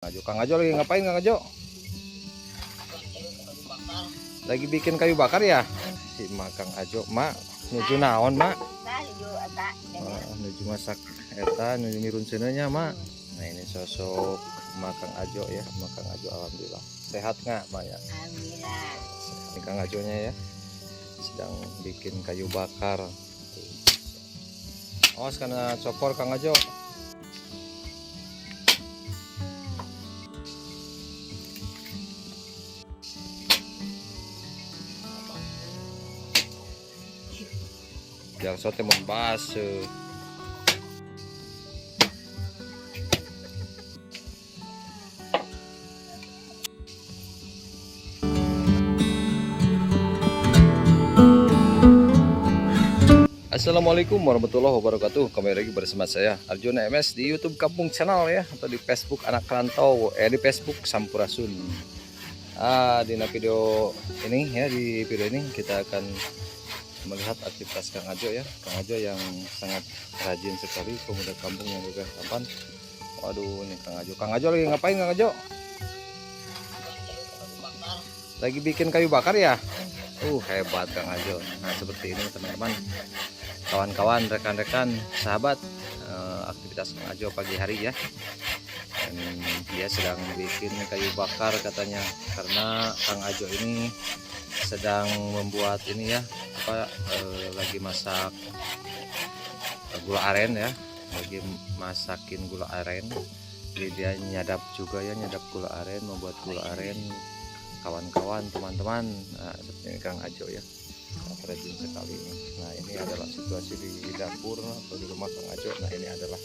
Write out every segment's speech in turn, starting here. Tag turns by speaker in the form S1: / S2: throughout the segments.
S1: Ajo, Kang Ajo lagi ngapain Kang Ajo? Lagi bikin kayu bakar ya? Si Mak Kang Ajo, Mak, nuju naon, Mak? Oh, nuju masak eta, nuju ngirun seuneunya, Mak. Nah, ini sosok Mak Kang Ajo ya, Mak Kang Ajo alhamdulillah. Sehat nggak, Mak ya?
S2: Alhamdulillah.
S1: Sehat. Ini Kang Ajonya ya. Sedang bikin kayu bakar. Tuh. Awas karena cokor Kang Ajo. Jangan sote mun baseuh. Assalamualaikum warahmatullahi wabarakatuh. Kembali lagi bersama saya Arjuna MS di YouTube Kampung Channel ya, atau di Facebook Anak Rantau, di Facebook Sampurasun. Di video ini ya, di video ini kita akan melihat aktivitas Kang Ajo ya. Kang Ajo yang sangat rajin sekali, pemuda kampung yang gagah tampan. Waduh, ini Kang Ajo. Kang Ajo lagi ngapain Kang Ajo? Lagi bikin kayu bakar ya? Hebat Kang Ajo. Nah, seperti ini teman-teman, kawan-kawan, rekan-rekan, sahabat, aktivitas Kang Ajo pagi hari ya. Dan dia sedang bikin kayu bakar katanya, karena Kang Ajo ini sedang membuat ini ya, lagi masak gula aren ya, lagi masakin gula aren. Jadi dia nyadap juga ya, nyadap gula aren, membuat gula aren kawan-kawan, teman-teman. Nah, seperti ini Kang Ajo ya, sangat rajin sekali ini. Nah, ini adalah situasi di dapur atau di rumah Kang Ajo. Nah, ini adalah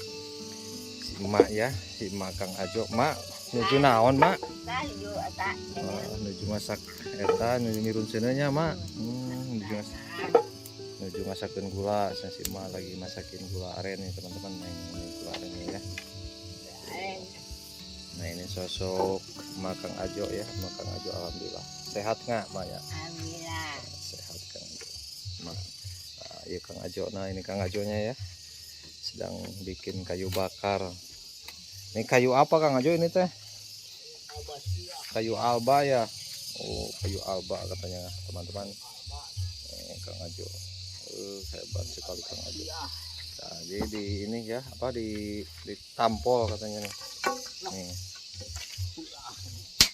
S1: si emak ya, si emak Kang Ajo. Mak, nuju naon, Mak? Oh, nuju masak eta, nuju ngirun seuneunya, Mak. Nuju masakeun gula, si emak lagi masakin gula aren nih, teman-teman. Nah, ini gula aren ya. Nah, ini sosok Mak Kang Ajo ya, Mak Kang Ajo alhamdulillah. Sehat nggak, Mak ya?
S2: Alhamdulillah.
S1: Sehat Kang Ajo. Mak. Nah, iya Kang Ajo. Nah, ini Kang Ajonya ya. Sedang bikin kayu bakar. Ini kayu apa Kang Ajo ini teh? Kayu alba ya. Oh, kayu alba katanya teman-teman. Ini Kang Ajo. Hebat sekali Kang Ajo. Nah, jadi di ini ya, apa di ditampol katanya nih. Nih.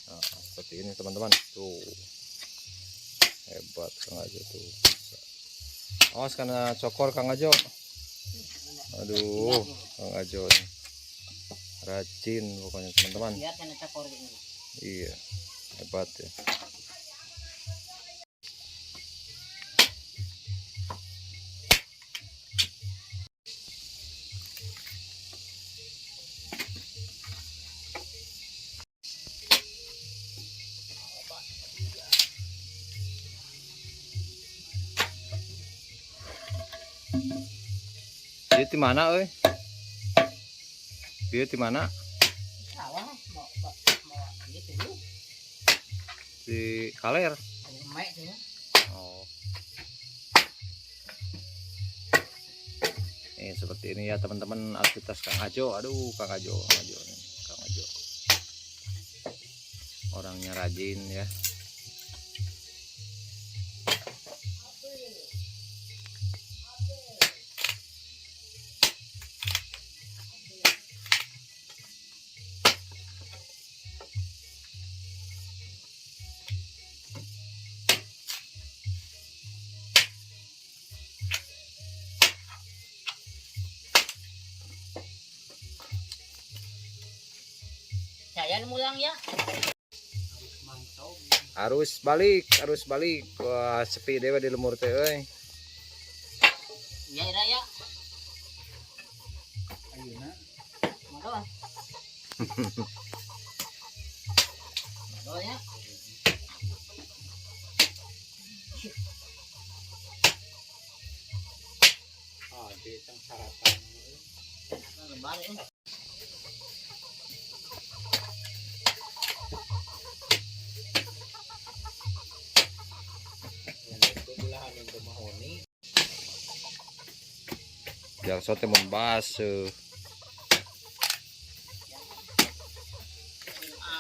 S1: Nah, seperti ini teman-teman. Tuh. Hebat Kang Ajo tuh. Awas karena cokor Kang Ajo. Aduh, Kang Ajo nih. Rajin pokoknya teman-teman. Iya, hebat ya. Dia di mana, euy? Dia di mana?
S2: Sawah mau mau gitu.
S1: Di Kaler. Oh. Ini seperti ini ya teman-teman aktivitas Kang Ajo. Aduh, Kang Ajo, Kang Ajo nih, Kang Ajo. Orangnya rajin ya.
S2: Saya mulang ya.
S1: Arus balik, arus balik. Wah, sepi dewe di lemur teh euy.
S2: Iya, Ira ya. Ayeuna. Mado. Mado ya.
S3: Ah, di tang sarapan.
S2: Lebar ya.
S1: Jangan sote mun baseuh.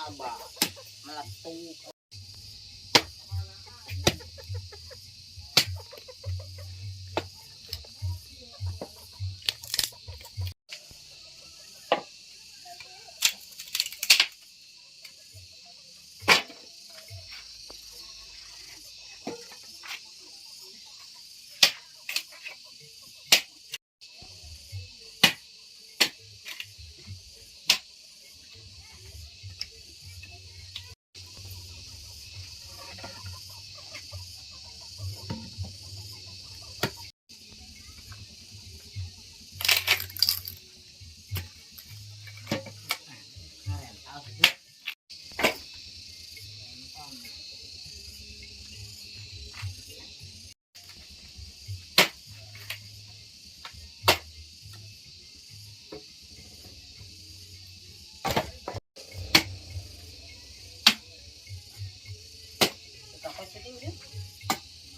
S2: Abah meletup.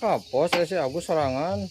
S1: Kapos si Agus sorangan.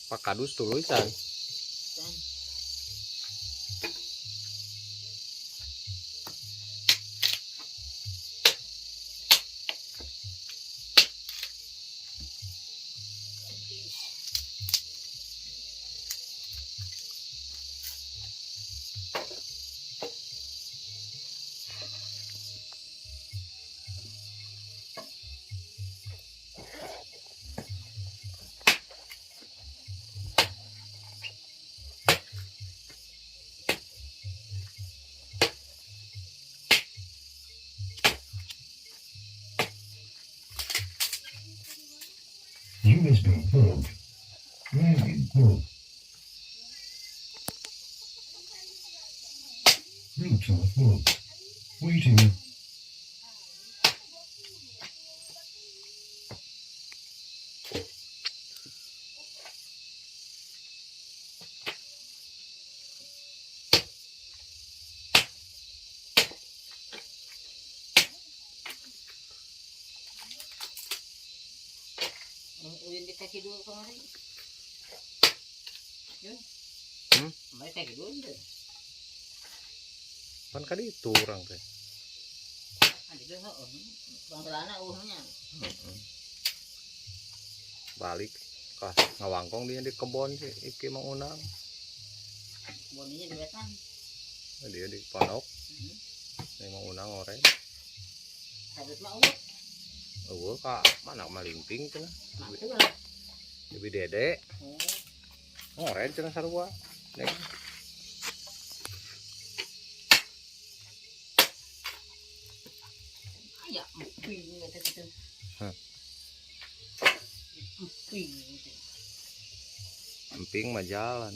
S1: Pak Kadus tulusan.
S4: USB port. Landing port. Bluetooth port. Waiting.
S2: Uyun di kaki dulu kemarin. Yun.
S1: Hmm?
S2: Kemarin kaki dulu deh.
S1: Pan kali itu orang teh.
S2: Ada juga oh. Bang uhnya.
S1: Balik kah ngawangkong dia di kebon si Iki mang unang.
S2: Boninya di wetan.
S1: Dia di pondok. Ini mau unang oreng.
S2: Harus mah eueuh.
S1: Eueuh ka mana malimping cenah.
S2: Mampu lah.
S1: Lebih dede.
S2: Oh.
S1: Ngoren cenah sarua. Neng.
S2: Aya emping eta kitu.
S1: Hah.
S2: Emping gitu.
S1: Emping mah jalan.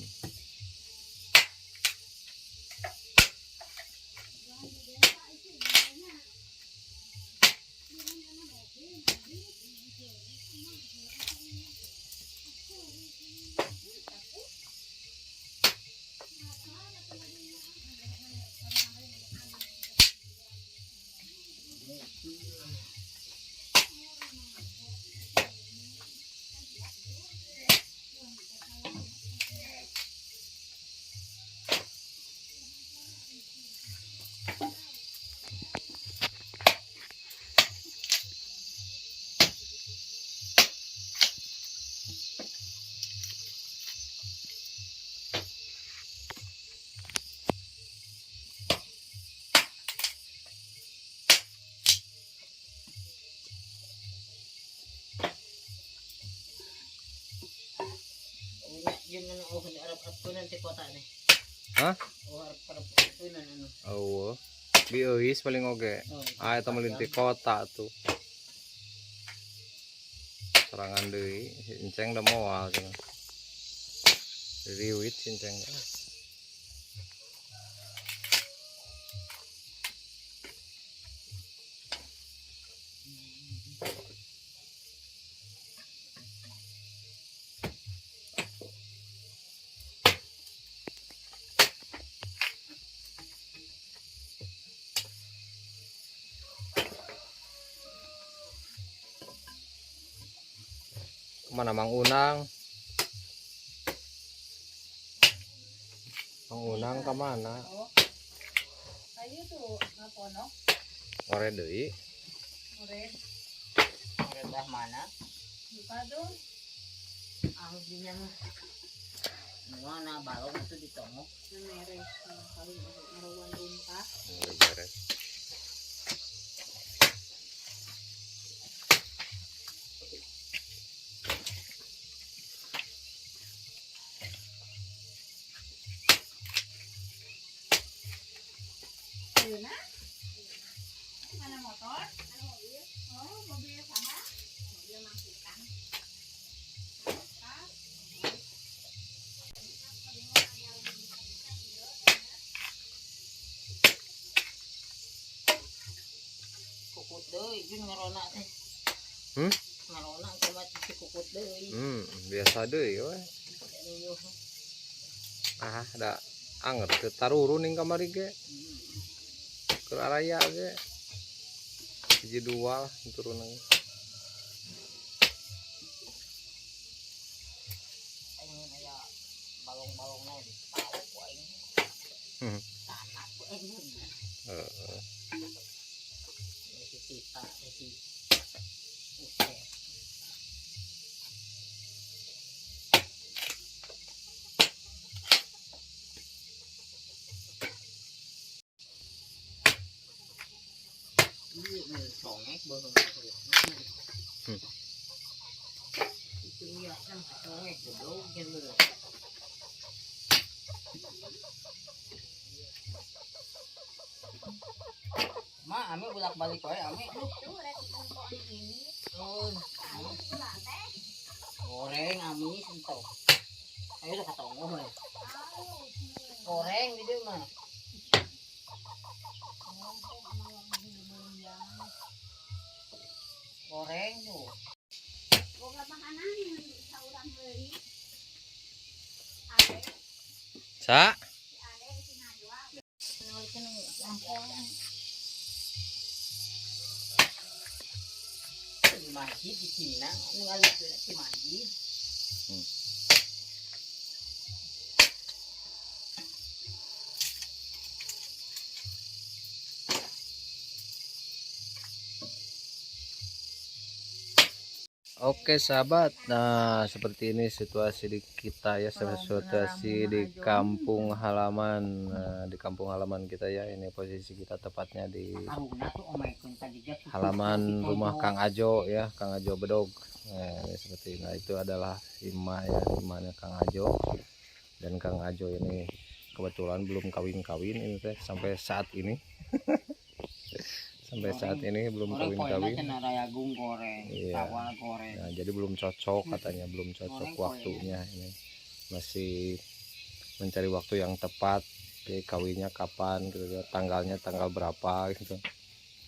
S2: Yun ano oh arap-arap ko nanti kota nih.
S1: Hah?
S2: Oh arap-arap ko nan ano.
S1: Eueuh. Bieuis paling oge.
S2: Oh,
S1: Ah eta melinti kota tuh. Serangan deui si Enceng da moal cenah. Riwit si Enceng. Kemana Mang Unang? Mang Unang kemana?
S5: Oh. Ayo tuh ngaponok.
S1: Ngore deui.
S5: Ngore.
S2: Ngore belah mana?
S5: Buka tuh.
S2: Ah, dinya mah. Mana balong itu ditongok.
S5: Mere. Kali ngaruan runtah.
S1: Ngore beres.
S5: Ayeuna? Mana motor? Mana mobil? Oh, mobil saha? Mobil Mang Kitang.
S2: Kukut deui jeung ngarona teh.
S1: Hmm?
S2: Ngarona sama si kukut deui.
S1: Biasa deui we.
S2: Aduh.
S1: Ah, da anger teu tarurun ning kamari ge. Keur araya ge. Hiji dua lah turun.
S2: Aing aya balong-balongna di tahu ku aing. Tanah ku aing.
S1: Heeh.
S2: Si Tita, si Usep. Iya, congek beuheung. Itu iya kan congek goblok gitu. Ma, ame bolak-balik wae ame.
S5: Tuh rek nempoan ini.
S2: Oh, goreng amis entok. Ayo udah ketemu we. Goreng di dieu mah. Goreng tuh.
S5: Boga makanan saurang heuli. Ade,
S1: Sa?
S5: si Ade si Najwa.
S2: Di masjid di Cina, nu ngalit di masjid.
S1: Oke sahabat, nah seperti ini situasi di kita ya, situasi di kampung halaman. Nah, di kampung halaman kita ya, ini posisi kita tepatnya di
S2: Karuna tuh omaikeun tadi ge.
S1: Halaman rumah Kang Ajo ya, Kang Ajo Bedog. Nah, ini seperti ini. Nah, itu adalah imah ya, imahnya Kang Ajo. Dan Kang Ajo ini kebetulan belum kawin-kawin ini teh sampai saat ini. Sampai saat ini belum
S2: Goreng poena
S1: kawin-kawin.
S2: Cenah rayagung goreng,
S1: Iya.
S2: tawar goreng.
S1: Nah, jadi belum cocok katanya, belum cocok
S2: Goreng.
S1: Waktunya ini. Masih mencari waktu yang tepat. Jadi kawinnya kapan gitu ya, tanggalnya tanggal berapa gitu.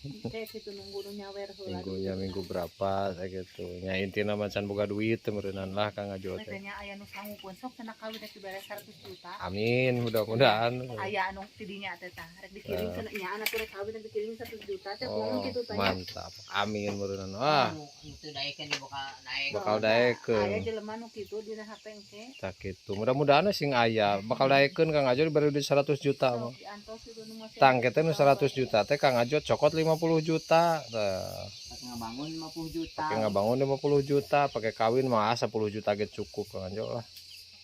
S5: Kayak gitu nunggu nu nyawer heula.
S1: Minggunya minggu berapa kayak gitu. Nya intina mah can boga duit teh meureunnan lah Kang Ajo teh.
S5: Teh aya nu sanggupeun sok cenah kawin rek dibere 100 juta.
S1: Amin, mudah-mudahan.
S5: Aya anu tidinya teh tah rek dikirim
S1: Eh.
S5: cenah nya anak rek kawin rek dikirim 100 juta teh
S1: Oh,
S5: kumaha kitu teh.
S1: mantap. Amin meureunnan. Wah,
S2: Anu teu daekeun di bakal daek.
S1: Bakal daekeun.
S5: Aya jelema nu kitu dina HP engke.
S1: Tah kitu. Mudah-mudahan sing aya. Bakal daekeun Kang Ajo diberi duit 100 juta mah.
S5: Sok diantos itu nu masih.
S1: Tang kitu nu 100 juta teh Kang Ajo cokot 50 juta. Tah.
S2: Pakai ngabangun 50 juta.
S1: Pakai ngabangun 50 juta, pakai kawin mah 10 juta ge cukup Kang Ajo lah.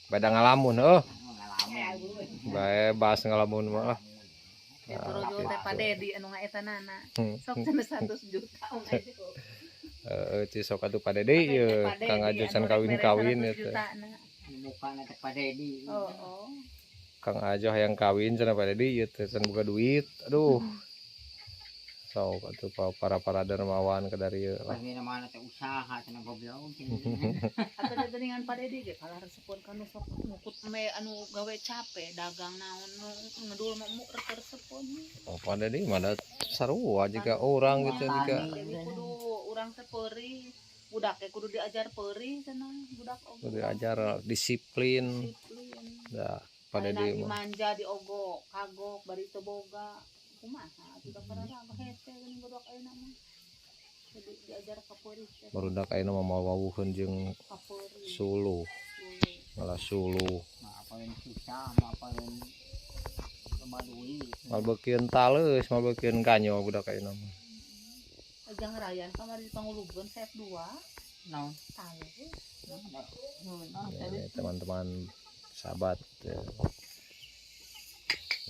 S1: Beda ngalamun heuh.
S2: Ngalamun.
S1: Bae bahas ngalamun mah lah.
S5: Ya turu teh Pak Dedi anu ngaetanana. Sok cenah 100 juta Om Ajo.
S1: Heeh, ci sok atuh Pak Dedi ye, Kang Ajo can kawin-kawin ya teh.
S2: Mukana teh Pak Dedi.
S5: Oh, oh.
S1: Kang Ajo hayang kawin cenah Pak Dedi ieu teh can boga duit. Aduh. Sok atuh para-para dermawan ke dari ieu lah.
S2: Pasti mana teh usaha cenah goblok.
S5: Atau ada dengan Pak Dedi ge kalah resepun kanu sok ngukut me anu gawe capek dagang naon nu ngedul mah mu resepun.
S1: Oh, Pak Dedi mana sarua jika orang gitu jika
S5: Jadi kudu urang teh peurih, budak ge kudu diajar peurih cenah budak oge.
S1: Kudu diajar disiplin.
S5: Disiplin.
S1: Dah, Pak
S5: Ayeuna
S1: Dedi mah.
S5: Dimanja diogok, kagok bari teu boga. Kumaha atuh da pararaga hese geuning budak ayeuna mah. Jadi diajar ka peurih teh.
S1: Barudak ayeuna mah moal wawuheun jeung
S5: Ka peurih.
S1: Suluh, malah suluh.
S2: Mah apain susah, mah apain loba duit.
S1: Mal beukieun taleus, mal beukieun kanyo budak ayeuna mah.
S5: Ajang rayan kamari di pangulubkeun set 2
S2: Naon?
S5: Taleus.
S1: Ya, ini teman-teman sahabat ya.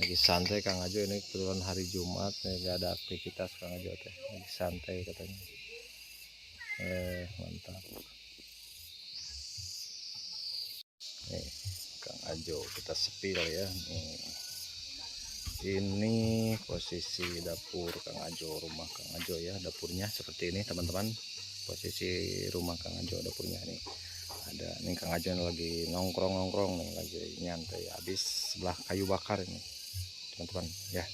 S1: Lagi santai Kang Ajo ini, kebetulan hari Jumat ya, nggak ada aktivitas Kang Ajo teh lagi santai katanya. Mantap nih Kang Ajo, kita sepi kali ya nih. Ini posisi dapur Kang Ajo, rumah Kang Ajo ya, dapurnya seperti ini teman-teman. Posisi rumah Kang Ajo dapurnya nih, ada nih Kang Ajo lagi nongkrong nongkrong nih, lagi nyantai habis sebelah kayu bakar ini teman-teman ya.